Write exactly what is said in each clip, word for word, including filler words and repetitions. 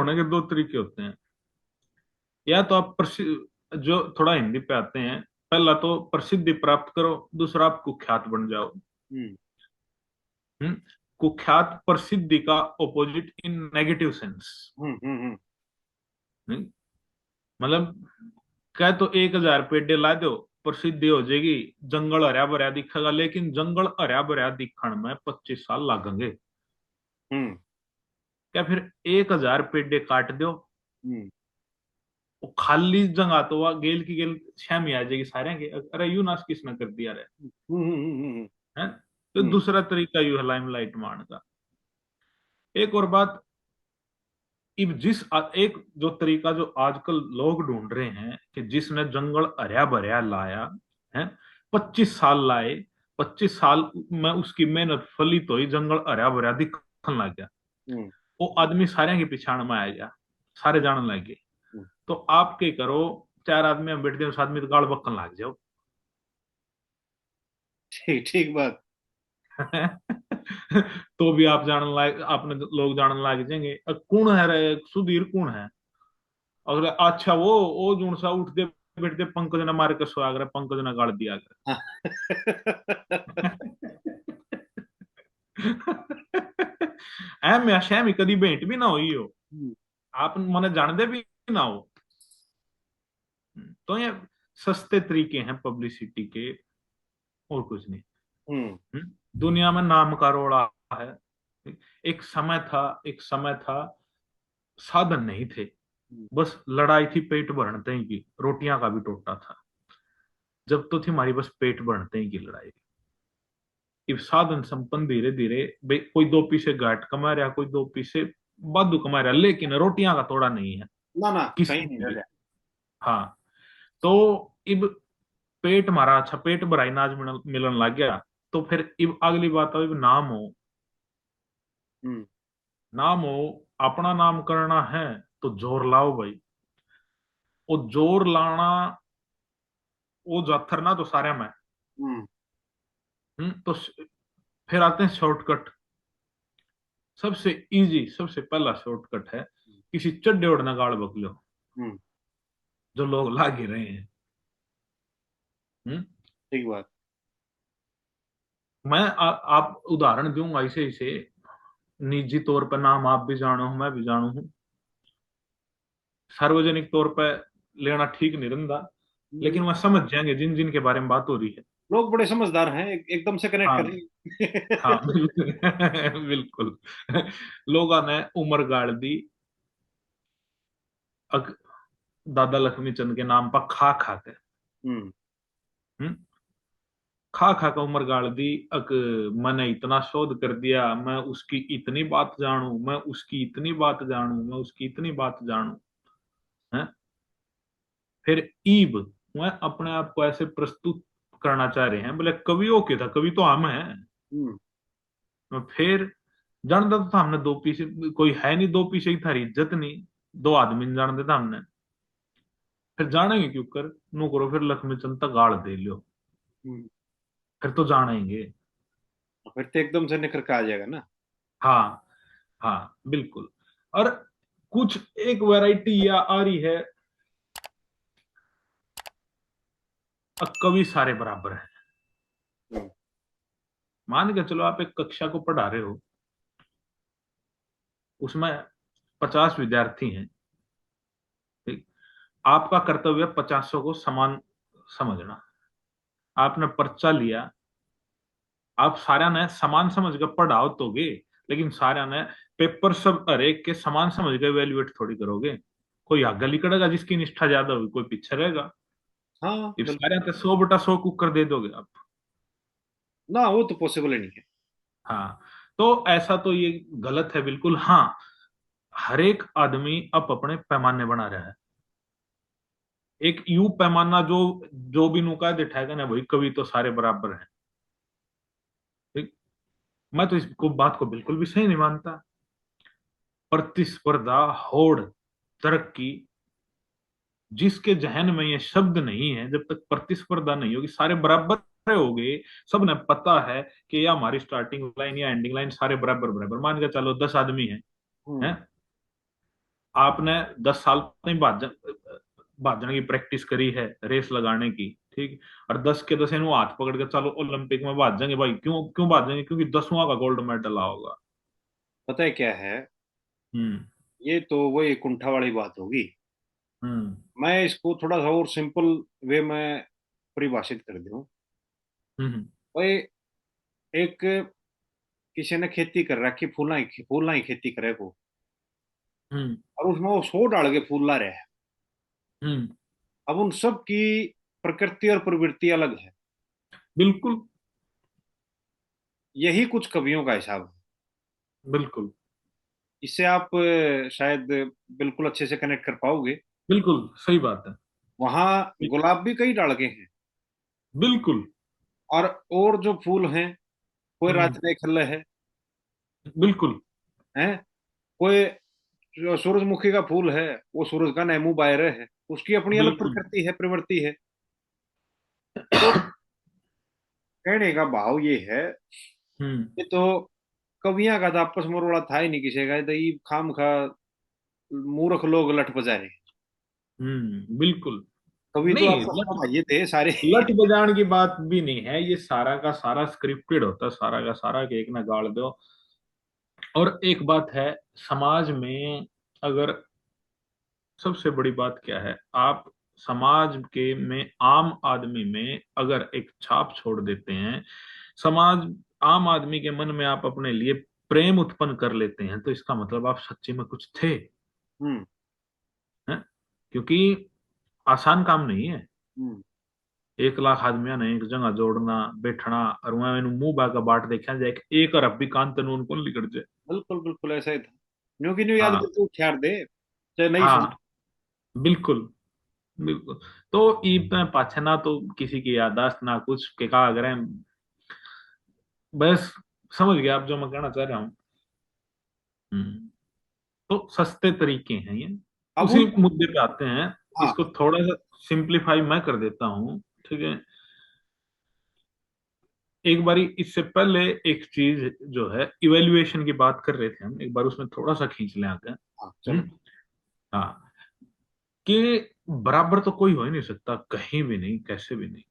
होने के दो तरीके होते हैं। या तो आप प्रसि-, जो थोड़ा हिंदी पे आते हैं, पहला तो प्रसिद्धि प्राप्त करो, दूसरा आप कुख्यात बन जाओ। हम्म। हम्म, कुख्यात प्रसिद्धि का opposite in negative sense। हम्म हम्म हम्म नहीं, मतलब, कह तो एक हजार पेड़े ला दो, प्रसिद्धि हो जाएगी, जंगल हरा भरा दिखेगा, लेकिन जंगल हरा भरा दिखण में पच्चीस साल लागेंगे। हम्म क्या फिर एक हजार पेड़े काट दो, हम्म वो खाली जगह तो वह गेल की गेल छह में आ जाएगी सारे के, अरे यू नाश किसने कर दिया रे, हम्म हम्म हम्म हम्म है? तो हम्म। दूसरा तरीका यू है लाइमलाइट मारने का। एक और बात, इब जिस आ-, एक जो तरीका जो आजकल लोग ढूंढ रहे हैं कि जिसने जंगल हरा भरा लाया है, पच्चीस साल लाए, पच्चीस साल में उसकी मेहनत फलित हुई, जंगल हरा भरा दिखन लग गया, हम्म वो आदमी सारे के पिछाण में आ गया, सारे जानने लग गए। हम्म। तो आप के करो, चार आदमी हम बैठते हैं, उस आदमी तो गाल बकन लग जाओ। ठीक ठीक बात। तो भी आप जानन लाग, आपने लोग जानन लाग जाएंगे, "अ, कौन है रे, सुधीर कौन है?" अगर अच्छा वो, वो जून सा उठते बैठते पंकज ने मार के सोया करे, पंकज ने गाल दिया करे। ऐ मैं शैमी कदी भेंट भी ना हुई हो, हम्म। आप मने जानते भी ना हो। हम्म, तो ये सस्ते तरीके हैं पब्लिसिटी के, और कुछ नहीं। हम्म हम्म, दुनिया में नाम का रोला है। एक समय था, एक समय था, साधन नहीं थे, हम्म। बस लड़ाई थी पेट भरण तई की, रोटियां का भी टोटा था। जब तो थी हमारी बस पेट भरण तई की लड़ाई। इब साधन संपन्न धीरे धीरे बे-, कोई दो पैसे घाट कमा रहा, कोई दो पैसे वाधू कमा रहा, लेकिन रोटियां का तोड़ा नहीं है ना ना किसी कहीं नहीं की रह भी। गया। हाँ, तो इब पेट मारा, अच्छा, पेट भराई नाज मिलन, मिलन लग गया, तो फिर इब अगली बात हो, इब नाम हो, हम्म नाम हो, अपना नाम करना है तो जोर लाओ भाई। वो जोर लाना, वो जाथर ना तो सारे में। हम्म हम्म, तो स-, फिर आते हैं शॉर्टकट। सबसे इजी, सबसे पहला शॉर्टकट है, किसी चड्डे ओढ़ने गाल बक लो, हम्म जो लोग लाग ही रहे हैं। हम्म, ठीक बात। मैं आ, आप उदाहरण दूंगा इसे, इसे निजी तौर पर, नाम आप भी जानो हो, मैं भी जानू हूँ, सार्वजनिक तौर पर लेना ठीक नहीं रहता, लेकिन वह समझ जाएंगे जिन जिन के बारे में बात हो रही है। लोग बड़े समझदार हैं, एक, एकदम से कनेक्ट हाँ। कर रहे हैं। हाँ, बिल्कुल। बिल्कुल। लोगों ने उम्र गाल दी अक दादा लक्ष्मी चंद के नाम पर खा खा के। हम्म हम्म? खा खा के उम्र गाल दी अक, मैंने इतना शोध कर दिया, मैं उसकी इतनी बात जानू, मैं उसकी इतनी बात जानू, मैं उसकी इतनी बात जानू, हैं? फिर ईब वह अपने आप को ऐसे प्रस्तुत करना चाह रहे हैं, बोले, कवि हो के था, कवि तो हम हैं। हम्म फिर जानता तो था हमने दो पीछे, कोई है नहीं दो पीछे की थारी इज्जत नहीं, दो आदमी नहीं जानते था हमने, फिर जानेंगे क्यों कर, नू करो फिर लक्ष्मी चंद तक गाल दे लियो, हम्म। फिर तो जानेंगे। फिर तो एकदम से निखर के आ जाएगा ना। हाँ, हाँ, बिल्कुल। और कुछ एक वैरायटी या आ रही है, अब कवि सारे बराबर हैं। हम्म। मान के चलो, आप एक कक्षा को पढ़ा रहे हो, उसमें पचास विद्यार्थी हैं, ठीक? आपका कर्तव्य पचासों को समान समझना। आपने पर्चा लिया, आप सारा ने समान समझ के पढ़ाओ तो गे, लेकिन सारा ने पेपर सब हर एक के समान समझ के इवैल्यूएट थोड़ी करोगे। कोई आगे निकलेगा जिसकी निष्ठा ज्यादा होगी, कोई पीछे रहेगा। हाँ इब बिल्कुल। सारे तो सौ बटा सौ कुकर दे दोगे आप। ना, वो तो पॉसिबल ही नहीं है। हाँ, तो ऐसा तो ये गलत है बिल्कुल। हाँ, हर एक आदमी अब अपने पैमाने बना रहा है। एक यू पैमाना जो, जो भी नु कह दे ठहर ना भाई, कवि तो सारे बराबर हैं, ठीक? मैं तो इस को, बात को बिल्कुल भी सही नहीं मानता। प्रतिस्पर्धा, होड़, तरक्की, जिसके जहन में ये शब्द नहीं है, जब तक प्रतिस्पर्धा नहीं होगी, सारे बराबर हो गए, सबने पता है कि ये हमारी स्टार्टिंग लाइन या एंडिंग लाइन सारे बराबर बराबर, मान के चलो दस आदमी हैं, हम्म। हैं? आपने दस साल ताई भाजण भाजण की प्रैक्टिस करी है, रेस लगाने की, ठीक, और दस के दस इन्हों हाथ पकड़ के चलो ओलंपिक में भाजेंगे भाई। क्यों, क्यों भाजेंगे? क्योंकि दसवां का गोल्ड मेडल आओगा। पता है क्या है, हम्म ये तो वही कुंठा वाली बात होगी। हम्म मैं इसको थोड़ा सा और सिंपल वे में परिभाषित कर दूं। हम्म भाई, एक किसी ने खेती कर रखी, फूला ही फूला ही खेती करे को, हम्म और उसमें वो सौ डाल के फूल ला रहे हैं। हम्म अब उन सब की प्रकृति और प्रवृत्ति अलग है। बिल्कुल यही कुछ कवियों का हिसाब है। बिल्कुल इससे आप अ, शायद बिल्कुल अच्छे से कनेक्ट कर पाओगे। बिल्कुल सही बात है। वहां गुलाब भी कई डाल के हैं, बिल्कुल और और जो फूल हैं, कोई हम्म। रात में खिले है, बिल्कुल हैं, कोई जो सूरजमुखी का फूल है, वो सूरज का नैमू बाहर है, उसकी अपनी अलग बिल्कुल। प्रकृति है, प्रवृत्ति है। तो कहने का भाव ये है, हम्म ये तो कवियां का तो आपस में रोला था ही नहीं किसी का, ये तो ये खाम खा मूर्ख लोग लठ बजा रहे। हम्म बिल्कुल। कवि तो नहीं, आपस में लठ- भाई थे सारे। लठ बजाने की बात भी नहीं है, ये सारा का सारा स्क्रिप्टेड होता है, सारा का सारा कि एक ना गाल दो। और एक बात है, समाज में अगर सबसे बड़ी बात क्या है, आप समाज के में आम आदमी में अगर एक छाप छोड़ देते हैं, समाज आम आदमी के मन में आप अपने लिए प्रेम उत्पन्न कर लेते हैं, तो इसका मतलब आप सच्ची में कुछ थे। हम्म क्योंकि आसान काम नहीं है। हम्म एक लाख आदमियां ने एक जगह जोड़ना, बैठना, और वहां इन्हों मुंह बाका बाट देखा जाए कि एक अरब भी कान तनून कौन लिकड़ जाए। बिल्कुल बिल्कुल ऐसा ही था। न्यू की न्यू याद हाँ। करके उठार दे, चाहे नहीं हाँ सुन। बिल्कुल बिल्कुल। तो ईब तै पाछे ना तो किसी की याददाश्त ना कुछ के कहा करें, बस समझ गया आप जो मैं कहना चाह रहा हूँ। हम्म, तो सस्ते तरीके हैं ये। अब उसी उन- मुद्दे पे आते हैं, हाँ। इसको थोड़ा सा सिंप्लीफाई मैं कर देता हूँ, ठीक है। एक बारी इससे पहले एक चीज जो है इवैल्यूएशन की बात कर रहे थे हम, एक बार उसमें थोड़ा सा खींच लें आगे। हाँ, चलो। हम्म? हाँ, कि बराबर तो कोई हो ही नहीं सकता कहीं भी नहीं, कैसे भी नहीं।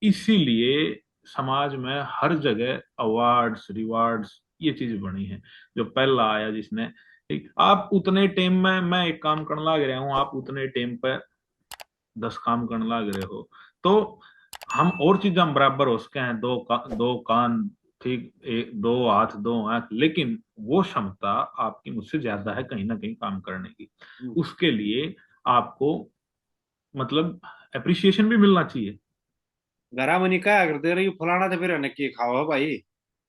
इसीलिए समाज में हर जगह अवार्ड्स, रिवार्ड्स, ये चीज बनी है। जो पहला आया जिसने, ठीक, आप उतने टाइम में, मैं एक काम करने लाग रहा हूँ, आप उतने टाइम पे दस काम करने लाग रहे हो, तो हम और चीजां में बराबर हो सके हैं, दो का, दो कान, ठीक, एक, दो हाथ, दो आंख, लेकिन वो क्षमता आपकी मुझसे ज्यादा है कहीं ना कहीं काम करने की। हम्म। उसके लिए आपको, मतलब, अप्रिशिएशन भी मिलना चाहिए। घरा में नहीं कहा करते रही, फलाना तो फिर ने के खाओ भाई,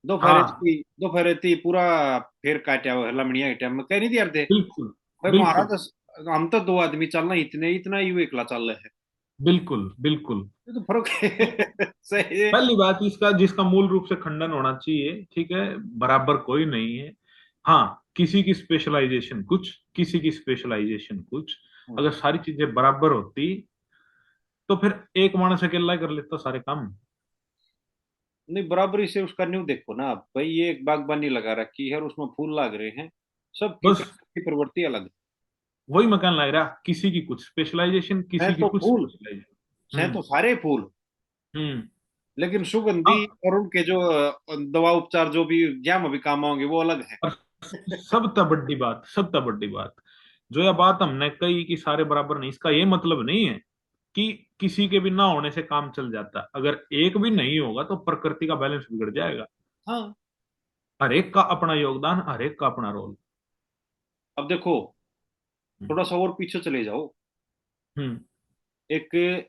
दोपहर हाँ। की, दोपहर ती पूरा फेर काटा हुआ है लमड़िया के टाइम में, कह नहीं दिया थे बिल्कुल भाई, बिल्कुल। महाराज, हम तो दो आदमी चल रहे, इतने, इतना ही वो एकला चल रहे हैं। बिल्कुल बिल्कुल। ये तो फर्क है। सही है। पहली बात, इसका, जिसका मूल रूप से खंडन होना चाहिए, ठीक है, बराबर कोई नहीं है। हाँ, किसी की स्पेशलाइजेशन कुछ, किसी की स्पेशलाइजेशन कुछ। हम्म। अगर सारी चीजें बराबर होती तो फिर एक मानस अकेला ही कर लेता सारे काम। नहीं, बराबरी से उसका न्यू देखो ना आप भाई, ये एक बागबानी लगा रखी है और उसमें फूल लाग रहे हैं, सब की बस। प्रकृति प्रवृत्ति अलग है। वही मैं कहने लग रहा, किसी की कुछ स्पेशलाइजेशन, किसी है की तो कुछ फूल। स्पेशलाइजेशन। हैं हम्म। तो सारे फूल, लेकिन सुगंधी हाँ। और उनके जो अ, दवा उपचार जो भी ज्ञान भी काम आओगे वो अलग है। और सबसे बड़ी बात, सबसे बड़ी बात, जो यह बात हमने कही कि सारे बराबर नहीं, इसका ये मतलब नहीं है कि किसी के भी ना होने से काम चल जाता। अगर एक भी नहीं होगा तो प्रकृति का बैलेंस बिगड़ जाएगा। हाँ। हर एक का अपना योगदान, हर एक का अपना रोल। अब देखो, हम्म। थोड़ा सा और पीछे चले जाओ। हम्म। एक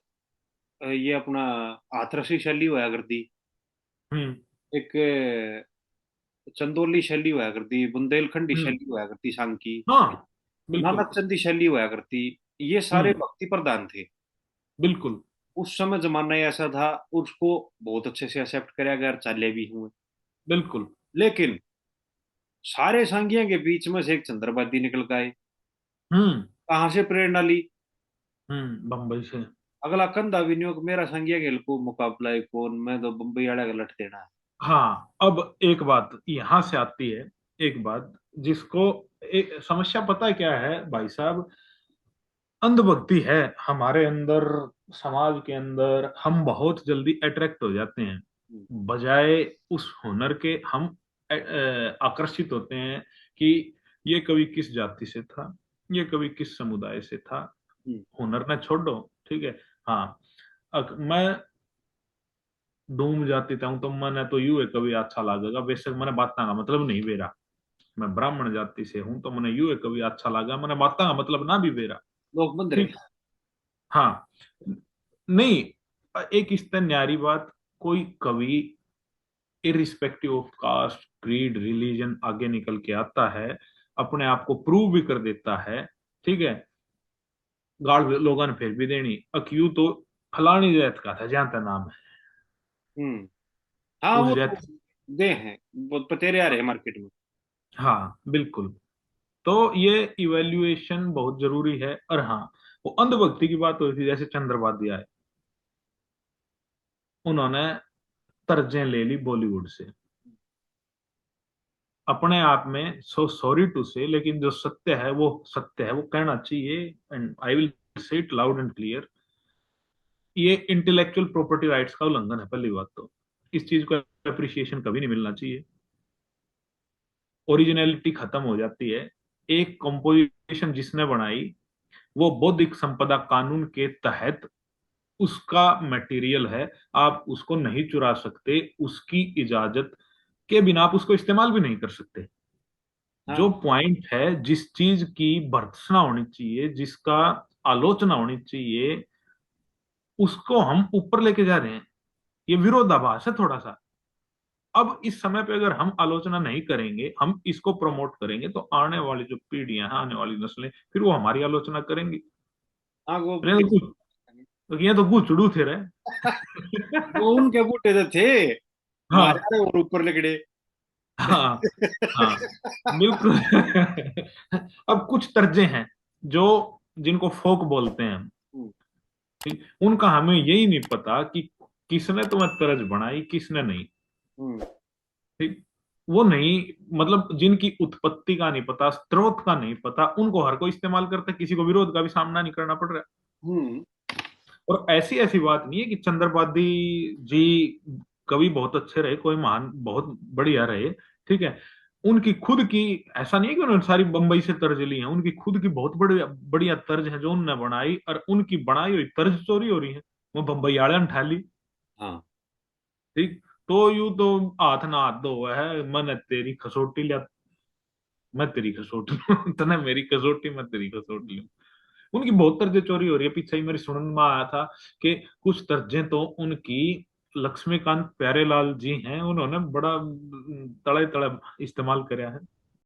अ, ये अपना हाथरसी शैली होया करती, हम्म। एक अ, चंदोली शैली होया करती, बुंदेलखंडी हम्म। शैली होया करती सांग की, हाँ, बिल्कुल। नानक चंदी शैली होया करती, ये सारे हम्म। भक्ति प्रधान थे। बिल्कुल। उस समय जमाना ही ऐसा था, उसको बहुत अच्छे से एक्सेप्ट करया गया और चाले भी हुए। बिल्कुल। लेकिन सारे सांगिया के बीच में से एक चंद्रवादी निकल के आए। हम्म। कहाँ से प्रेरणा ली? हम्म, बम्बई से। अगला कंधा भी नहीं हो कि मेरा सांगिया गेल को मुकाबला है कौन, मैं तो बम्बई वाला का लठ देना है। हाँ, अब एक बात यहाँ से आती है, एक बात, जिसको एक समस्या पता है क्या है भाई साहब, अंधभक्ति है हमारे अंदर, समाज के अंदर। हम बहुत जल्दी अट्रैक्ट हो जाते हैं, बजाय उस हुनर के हम आकर्षित होते हैं कि ये कवि किस जाति से था, ये कवि किस समुदाय से था। हुनर ने छोड़ो, ठीक है। हाँ, मैं डूम जाति तै हूँ तो मने तो यू है कवि अच्छा लागेगा, बेशक मने बातां का मतलब नहीं बेरा। मैं ब्राह्मण जाति से हूँ तो मने यू है कवि अच्छा लागेगा, मने बातां का मतलब ना भी बेरा। लोग बंद रहे। हाँ, नहीं, एक इससे न्यारी बात, कोई कवि irrespective of caste, creed, religion आगे निकल के आता है, अपने आप को प्रूव भी कर देता है, ठीक है, गाल लोगों ने फिर भी देनी, अक यू तो फलानी जात का था, जहां तक नाम है। हम्म। हाँ, वो जात दे हैं, पतेरे आ रहे मार्केट में। हाँ, बिल्कुल। तो ये इवैल्यूएशन बहुत जरूरी है। और हाँ, वो अंधभक्ति की बात हो रही थी, जैसे चंद्रबादी आए, उन्होंने तर्जें ले ली बॉलीवुड से। अपने आप में, so sorry to say, लेकिन जो सत्य है वो सत्य है, वो कहना चाहिए। And I will say it loud and clear, ये इंटेलेक्चुअल प्रॉपर्टी राइट्स का उल्लंघन है। पहली बात तो इस चीज को अप्रिशिएशन कभी नहीं मिलना चाहिए। ओरिजिनलिटी खत्म हो जाती है। एक कंपोजिशन जिसने बनाई, वो बौद्धिक संपदा कानून के तहत उसका मटेरियल है, आप उसको नहीं चुरा सकते, उसकी इजाजत के बिना आप उसको इस्तेमाल भी नहीं कर सकते। हाँ। जो पॉइंट है, जिस चीज की भर्त्सना होनी चाहिए, जिसका आलोचना होनी चाहिए, उसको हम ऊपर लेके जा रहे हैं। ये विरोधाभास है थोड़ा सा। अब इस समय पे अगर हम आलोचना नहीं करेंगे, हम इसको प्रमोट करेंगे, तो आने वाली जो पीढ़ियां हैं, आने वाली नस्लें, फिर वो हमारी आलोचना करेंगी। हाँ, वो तो ये तो गुचड़ू थे रे। वो उनके बूटे तो थे, हाँ। और ऊपर लिकड़े। हाँ, हाँ, बिल्कुल। अब कुछ तर्जे हैं जो, जिनको फोक बोलते हैं, हम्म। ठीक, उनका हमें यही नहीं पता कि किसने तो वह तर्ज बनाई, किसने नहीं। हम्म। ठीक, वो नहीं, मतलब, जिनकी उत्पत्ति का नहीं पता, स्रोत का नहीं पता, उनको हर कोई इस्तेमाल करता है, किसी को विरोध का भी सामना नहीं करना पड़ रहा। हम्म। और ऐसी, ऐसी बात नहीं है कि चंद्रबादी जी कवि बहुत अच्छे रहे, कोई महान, बहुत बढ़िया रहे, ठीक है, उनकी खुद की, ऐसा नहीं है कि उन्होंने सारी बम्बई से तर्ज ली है, उनकी खुद की बहुत बड़ी, बढ़िया तर्ज है जो उनने बनाई, और उनकी बनाई हुई तर्ज चोरी हो रही है, वो बम्बई वाले ने ठा ली। हाँ। ठीक, तो यू तो हाथ ना हाथ धोवे है, मैंने तेरी खसोटी लिया, मैं तेरी खसोटी लूं, तने मेरी कसौटी, मैं तेरी कसौटी लूं। उनकी बहुत तर्जे चोरी हो रही है। पीछे ही मेरी सुनन में आया था कि कुछ तर्जे तो उनकी लक्ष्मीकांत प्यारेलाल जी हैं, उन्होंने बड़ा, उम, तड़े तड़े इस्तेमाल करया है।